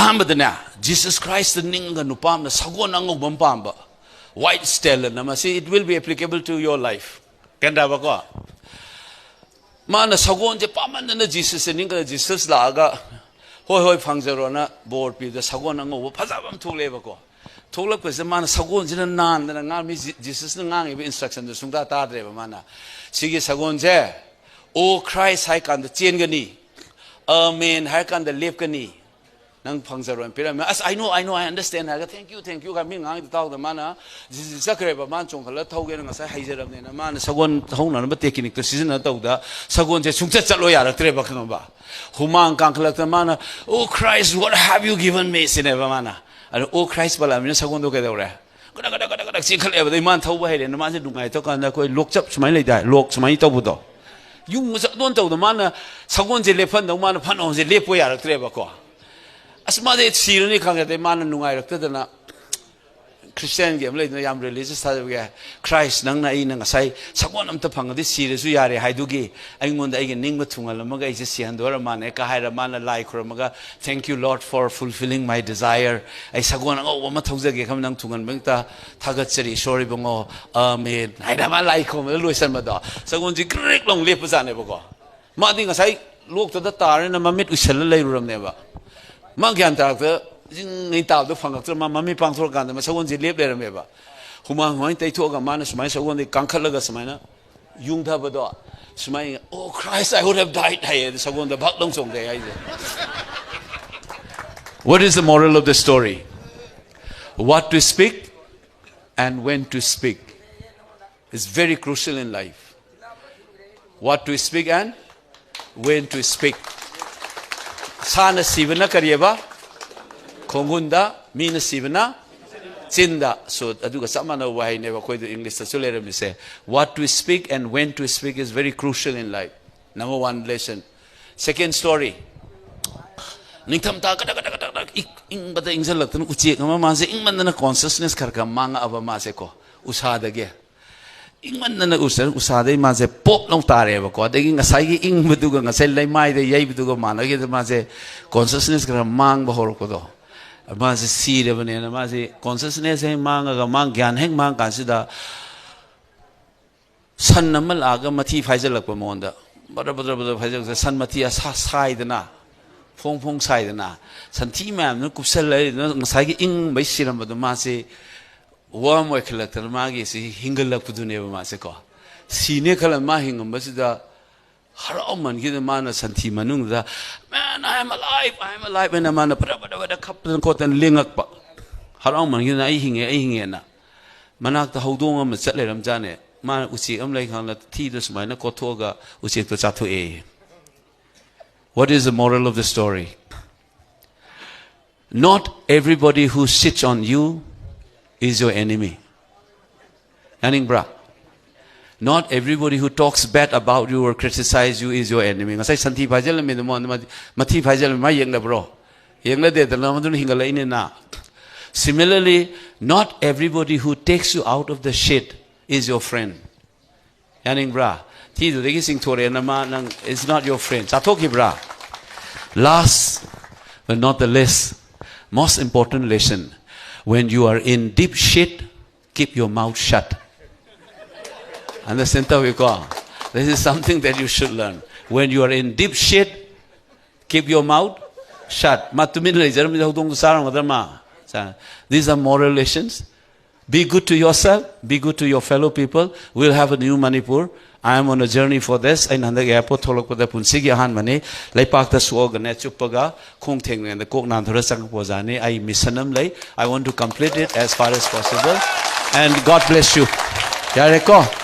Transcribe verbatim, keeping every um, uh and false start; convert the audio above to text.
ꯑꯍꯥꯟꯕꯗꯅꯦ, Jesus Christ ꯅꯤꯡꯒ ꯅꯨꯄꯥ ꯑꯃꯅ ꯁꯒꯣꯜ ꯑꯉꯧꯕ ꯑꯃ ꯄꯥꯝꯕ, white stallion ꯑꯃ꯫ ꯁꯤ, it will be applicable to your life. ꯀꯩꯅꯣ ꯇꯧꯕꯀꯣ, ꯃꯥꯅ ꯁꯒꯣꯜꯁꯦ ꯄꯥꯝꯃꯟꯗꯅ Jesus ꯅꯤꯡꯒ, Jesus ꯂꯥꯛꯑꯒ, "ꯍꯣꯏ, ꯍꯣꯏ, ꯐꯪꯖꯔꯣꯅ" ꯕꯣꯔ ꯄꯤꯕꯗ ꯁꯒꯣꯜ ꯑꯉꯧꯕ ꯐꯖꯕ ꯑꯃ ꯊꯣꯛꯂꯛꯑꯦꯕꯀꯣ꯫ ꯊꯣꯛꯂꯛꯄꯁꯤꯗ ꯃꯥꯅ ꯁꯒꯣꯜꯁꯤꯅ ꯅꯥꯟꯗꯅ ꯉꯥꯡ-, ꯃꯤ ꯖꯤ-, Jesus ꯅ ꯉꯥꯡꯉꯤꯕ instruction ꯗꯣ ꯁꯨꯡꯇꯥ ꯇꯥꯗ꯭ꯔꯦꯕ ꯃꯥꯅ꯫ "ꯁꯤꯒꯤ ꯁꯒꯣꯜꯁꯦ, 'ꯑꯣ Christ' ꯍꯥꯏ ꯀꯥꯟꯗ ꯆꯦꯟꯒꯅꯤ, 'Amen' ꯍꯥꯏ ꯀꯥꯟꯗ ꯂꯦꯞꯀꯅꯤ꯫ ꯅꯪ ꯐꯪꯖꯔꯣꯅ" ꯄꯤꯔꯝꯃꯦ꯫ "ꯑꯁ, I know, I know, I understand" ꯍꯥꯏꯔꯒ, "Thank you, thank you" ꯍꯥꯏꯔꯒ ꯃꯤ ꯉꯥꯡꯉꯤꯗꯣ ꯇꯥꯎꯗ ꯃꯥꯅ ꯖꯤ-, ꯖꯤ-, ꯆꯠꯈ꯭ꯔꯦꯕ꯫ ꯃꯥꯅ ꯆꯣꯡꯈꯠꯂ ꯊꯧꯒꯦꯅ ꯉꯁꯥꯏ ꯍꯩꯖꯔꯕꯅꯦꯅ ꯃꯥꯅ ꯁꯒꯣꯜ ꯊꯧꯅꯅꯕ technique ꯇꯣ ꯁꯤꯖꯤꯟꯅ ꯇꯧꯗ ꯁꯒꯣꯜꯁꯦ ꯁꯨꯡꯆꯠ ꯆꯠꯂꯣ ꯌꯥꯔꯛꯇ꯭ꯔꯦꯕ, ꯈꯪꯉꯕ? ꯍꯨꯃꯥꯡ ꯀꯥꯡꯈꯠꯂꯛꯇꯅ ꯃꯥꯅ, "Oh Christ, what have you given me?" ꯁꯤꯅꯦꯕ ꯃꯥꯅ꯫ ꯑꯗꯣ "Oh Christ" ꯄꯜꯂꯛꯑꯃꯤꯅ ꯁꯒꯣꯜꯗꯣ ꯀꯩꯗꯧꯔꯦ? ꯒꯗꯛ ꯒꯗꯛ ꯒꯗꯛ ꯒꯗꯛ ꯆꯦꯟꯈꯠꯂꯛꯑꯦꯕ꯫ ꯑꯗꯩ ꯃꯥꯅ ꯊꯧꯕ ꯍꯩꯔꯦꯅ ꯃꯥꯁꯦ ꯅꯨꯡꯉꯥꯏꯇꯧ ꯀꯥꯟꯗ ꯑꯩꯈꯣꯏ ꯂꯣꯛꯆꯞ ꯁꯨꯃꯥꯏꯅ ꯂꯩꯗꯥꯏ, ꯂꯣꯛ ꯁꯨꯃꯥꯏꯅ ꯇꯧꯕꯗꯣ, ꯌꯨꯡ ꯃꯆꯥ ꯑꯗꯨꯝ ꯇꯧꯗ ꯃꯥꯅ ꯁꯒꯣꯜꯁꯦ ꯂꯦꯞꯍꯟꯗꯧ, ꯃꯥꯅ ꯐꯅ ꯍꯧꯖꯤꯛ ꯂꯦꯞꯄ ꯌꯥꯔꯛꯇ꯭ꯔꯦꯕꯀꯣ꯫ ꯑꯁ, ꯃꯥꯁꯦ ꯁꯤꯔꯅꯤ ꯈꯪꯉꯦ꯫ ꯑꯗꯩ ꯃꯥꯅ ꯅꯨꯡꯉꯥꯏꯔꯛꯇꯗꯅ, ꯈ꯭ꯔꯤꯁꯇꯤꯌꯥꯟꯒꯤ ꯑꯃ ꯂꯩꯗꯅ, ꯌꯥꯝ ꯔꯤꯂꯤꯖꯁ ꯊꯥꯖꯕꯒꯤ, "Christ, ꯅꯪꯅ ꯑꯩꯅ ꯉꯁꯥꯏ ꯁꯒꯣꯜ ꯑꯝꯇ ꯐꯪꯉꯗꯤ ꯁꯤꯔꯁꯨ ꯌꯥꯔꯦ ꯍꯥꯏꯗꯨꯒꯤ ꯑꯩꯉꯣꯟꯗ ꯑꯩꯒꯤ ꯅꯤꯡꯕ ꯊꯨꯡꯍꯜꯂꯝꯃꯒ ꯑꯩꯁꯦ ꯁꯤꯍꯟꯗꯣꯔ ꯃꯥꯅꯦ" ꯀ ꯍꯥꯏꯔ ꯃꯥꯅ ꯂꯥꯏ ꯈꯨꯔꯝꯃꯒ, "Thank you, Lord, for fulfilling my desire. ꯑꯩ ꯁꯒꯣꯜ ꯑꯉꯧꯕ ꯑꯃ ꯊꯧꯖꯒꯦ ꯈꯟꯕ, ꯅꯪ ꯊꯨꯡꯍꯟꯕꯒꯤꯗꯃꯛꯇ ꯊꯥꯒꯠꯆꯔꯤ ꯏꯁꯣꯔ ꯏꯕꯨꯡꯉꯣ, ꯑꯃꯦꯟ" ꯍꯥꯏꯅ ꯃꯥ ꯂꯥꯏ ꯈꯨꯔꯨꯝꯕꯗ ꯂꯣꯏꯁꯟꯕꯗꯣ, ꯁꯒꯣꯜꯁꯤ ꯒ꯭ꯔꯤꯛ ꯂꯥꯎ ꯂꯦꯞꯄꯖꯥꯠꯅꯦꯕꯀꯣ꯫ ꯃꯥꯗꯤ ꯉꯁꯥꯏ ꯂꯣꯛꯇꯨꯗ ꯇꯥꯔꯅꯤꯅ ꯃꯃꯤꯠ ꯎꯏꯁꯜꯂ ꯂꯩꯔꯨꯔꯕꯅꯦꯕ꯫ ꯃꯥ ꯒ꯭ꯌꯥꯟ ꯇꯥꯔꯛꯇ, ꯖꯤꯡ ꯇꯥꯕꯗꯣ ꯐꯪꯉꯛꯇ꯭ꯔ, ꯃꯥ ꯃꯃꯤꯠ ꯄꯥꯡꯊꯣꯔꯀꯥꯟꯗ ꯃꯥ ꯁꯒꯣꯜꯁꯤ ꯂꯦꯞ ꯂꯩꯔꯝꯃꯦꯕ꯫ ꯍꯨꯃꯥꯡ ꯍꯨꯃꯥꯏꯅ ꯇꯩꯊꯣꯛꯑꯒ ꯃꯥꯅ ꯁꯨꯃꯥꯏꯅ ꯁꯒꯣꯜꯗꯒꯤ ꯀꯥꯡꯈꯠꯂꯒ ꯁꯨꯃꯥꯏꯅ ꯌꯨꯡꯊꯕꯗꯣ, ꯁꯨꯃꯥꯏꯅ, "Oh Christ, I would have died" ꯍꯥꯏꯌꯦ꯫ ꯑꯗꯨ ꯁꯒꯣꯜꯗ ꯚꯛ ꯂꯧ ꯆꯣꯡꯊꯩ ꯍꯥꯏꯁꯦ꯫ What is the moral of the story? What to speak and when to speak is very crucial in life. What to speak and when to speak. ꯁꯥꯅ ꯁꯤꯕꯅ ꯀꯔꯤꯑꯕ? ꯈꯣꯡꯒꯨꯟꯗ, ꯃꯤꯅ ꯁꯤꯕꯅ ꯆꯤꯟꯗ꯫ So, ꯑꯗꯨꯒ ꯆꯞ ꯃꯥꯟꯅꯕ ꯋꯥꯍꯩꯅꯦꯕ ꯑꯩꯈꯣꯏꯗ ꯏꯪꯂꯤꯁꯇꯁꯨ ꯂꯩꯔꯝꯃꯤꯁꯦ꯫ What to speak and when to speak is very crucial in life. Number one lesson. Second story. ꯅꯤꯡꯊꯝꯊꯥ ꯀꯗꯛ ꯀꯗꯛ ꯀꯗꯛ ꯀꯗꯛ egg-, ꯏꯪꯕꯗ ꯏꯪꯁꯤꯜꯂꯛꯇꯅ ꯎꯆꯦꯛ ꯑꯃ ꯃꯥꯁꯦ ꯏꯪꯃꯟꯗꯅ consciousness ꯈꯔ ꯈꯔ ꯃꯥꯡꯉꯛꯑꯕ ꯃꯥꯁꯦꯀꯣ, ꯎꯁꯥꯗꯒꯤ꯫ ꯏꯪꯃꯟꯗꯅ ꯎꯁꯥ ꯎꯁꯥꯗꯩ ꯃꯥꯁꯦ ꯄꯣꯞ ꯂꯧ ꯇꯥꯔꯦꯕꯀꯣ꯫ ꯑꯗꯒꯤ ꯉꯁꯥꯏꯒꯤ ꯏꯪꯕꯗꯨꯒ ꯉꯁꯥꯏ ꯂꯩꯃꯥꯏꯗ ꯌꯩꯕꯗꯨꯒ ꯃꯥꯟꯅꯈꯤꯗ ꯃꯥꯁꯦ ꯀꯣꯟꯁꯤꯌꯁꯅꯦꯁ ꯈꯔ ꯃꯥꯡꯕ ꯍꯧꯔꯛꯄꯗꯣ, ꯃꯥꯁꯦ ꯁꯤꯔꯕꯅꯦꯅ ꯃꯥꯁꯦ ꯀꯣꯟꯁꯤꯌꯁꯅꯦꯁ ꯍꯦꯛ ꯃꯥꯡꯉꯒ ꯃꯥ ꯒ꯭ꯌꯥꯟ ꯍꯦꯛ ꯃꯥꯡ ꯀꯥꯟꯁꯤꯗ ꯁꯟ ꯑꯃ ꯂꯥꯛꯑꯒ ꯃꯊꯤ ꯐꯥꯏꯖꯜꯂꯛꯄ ꯃꯉꯣꯟꯗ꯫ ꯕꯗ꯭ꯔ ꯕꯗ꯭ꯔ ꯕꯗ꯭ꯔ ꯐꯥꯏꯖꯜꯂꯛꯄꯗ ꯁꯟ ꯃꯊꯤ ꯑꯁꯥ ꯁꯥꯏꯗꯅ, ꯐꯣꯡ ꯐꯣꯡ ꯁꯥꯏꯗꯅ, ꯁꯟꯊꯤ ꯃꯌꯥꯝꯗꯨꯅ ꯀꯨꯞꯁꯜꯂ ꯂꯩꯗꯅ ꯉꯁꯥꯏꯒꯤ ꯏꯪꯕꯩ ꯁꯤꯔꯝꯕꯗꯣ ꯃꯥꯁꯤ ꯋꯥꯔꯝ ꯑꯣꯏꯈꯠꯂꯛꯇꯅ ꯃꯥꯒꯤ ꯁꯤ ꯍꯤꯡꯒꯠꯂꯛꯄꯗꯨꯅꯦꯕ ꯃꯥꯁꯦꯀꯣ꯫ ꯁꯤꯅꯦ ꯈꯜꯂ ꯃꯥ ꯍꯤꯡꯉꯝꯕꯁꯤꯗ ꯍꯔꯥꯎꯃꯟꯈꯤꯗꯅ ꯃꯥꯅ ꯁꯟꯊꯤ ꯃꯅꯨꯡꯗꯨꯗ, "Man, I am alive, I am alive" ꯍꯥꯏꯅ ꯃꯥꯅ ꯕꯗ꯭ꯔ ꯕꯗ꯭ꯔ ꯕꯗ꯭ꯔ ꯈꯞꯇꯅ ꯈꯣꯠꯇꯅ ꯂꯦꯡꯉꯛꯄ꯫ ꯍꯔꯥꯎꯃꯟꯈꯤꯗꯅ "ꯑꯩ ꯍꯤꯡꯉꯦ, ꯑꯩ ꯍꯤꯡꯉꯦꯅ" ꯃꯅꯥꯛꯇ ꯍꯧꯗꯣꯡ ꯑꯃ ꯆꯠ ꯂꯩꯔꯝꯖꯥꯠꯅꯦ꯫ ꯃꯥꯅ ꯎꯆꯦꯛ ꯑꯃ ꯂꯩ ꯈꯪꯂ ꯊꯤꯗꯣ ꯁꯨꯃꯥꯏꯅ ꯀꯣꯠꯊꯣꯛꯑꯒ ꯎꯆꯦꯛꯇꯣ ꯆꯥꯊꯣꯛꯑꯦ꯫ What is the moral of the story? Not everybody who shits on you is your enemy. ꯌꯥꯅꯤꯡꯕ꯭ꯔꯥ? Not everybody who talks bad about you or criticize you is your enemy. ꯉꯁꯥꯏ ꯁꯟꯊꯤ ꯐꯥꯏꯖꯜꯂꯝꯃꯤꯗ ꯃꯉꯣꯟꯗ ꯃꯊꯤ- ꯃꯊꯤ ꯐꯥꯏꯖꯜꯂꯝꯃꯤ, ꯃꯥ ꯌꯦꯡꯅꯕ꯭ꯔꯣ? ꯌꯦꯡꯅꯗꯦꯗꯅ ꯃꯗꯨꯅ ꯍꯤꯡꯒꯠꯂꯛꯏꯅꯤꯅ꯫ Similarly, not everybody who takes you out of the shit is your friend. ꯌꯥꯅꯤꯡꯕ꯭ꯔꯥ? ꯊꯤꯗꯨꯗꯒꯤ ꯆꯤꯡꯊꯣꯔꯛꯑꯦꯅ ꯃꯥ ꯅꯪ is not your friend. ꯆꯥꯊꯣꯛꯈꯤꯕ꯭ꯔꯥ? Last but not the least, most important lesson. When you are in deep shit, keep your mouth shut. Understand ꯇꯧꯏꯀꯣ? This is something that you should learn. When you are in deep shit, keep your mouth shut. ꯃꯥ ꯇꯨꯃꯤꯟ ꯂꯩꯖꯔꯝꯃꯤꯗ ꯍꯧꯗꯣꯡꯗꯣ ꯆꯥꯔꯝꯒꯗ꯭ꯔꯥ ꯃꯥ? ꯆꯥ-, These are moral lessons. Be good to yourself, be good to your fellow people. We'll have a new Manipur. I am on a journey for this. ꯑꯩꯅ ꯍꯟꯗꯛ airport ꯊꯣꯛꯂꯛꯄꯗ ꯄꯨꯟꯁꯤꯒꯤ ꯑꯍꯥꯟꯕꯅꯤ꯫ ꯂꯩꯄꯥꯛꯇ ꯁꯣꯛꯑꯒꯅꯦ ꯆꯨꯞꯄꯒ ꯈꯣꯡ ꯊꯦꯡꯅꯉꯩꯗ ꯀꯣꯛ ꯅꯥꯟꯊꯣꯔ ꯆꯪꯉꯛꯄ ꯑꯣꯖꯥꯅꯤ꯫ ꯑꯩ ꯃꯤꯁꯟ ꯑꯃ ꯂꯩ꯫ I want to complete it as far as possible. And God bless you. ꯌꯥꯔꯦꯀꯣ?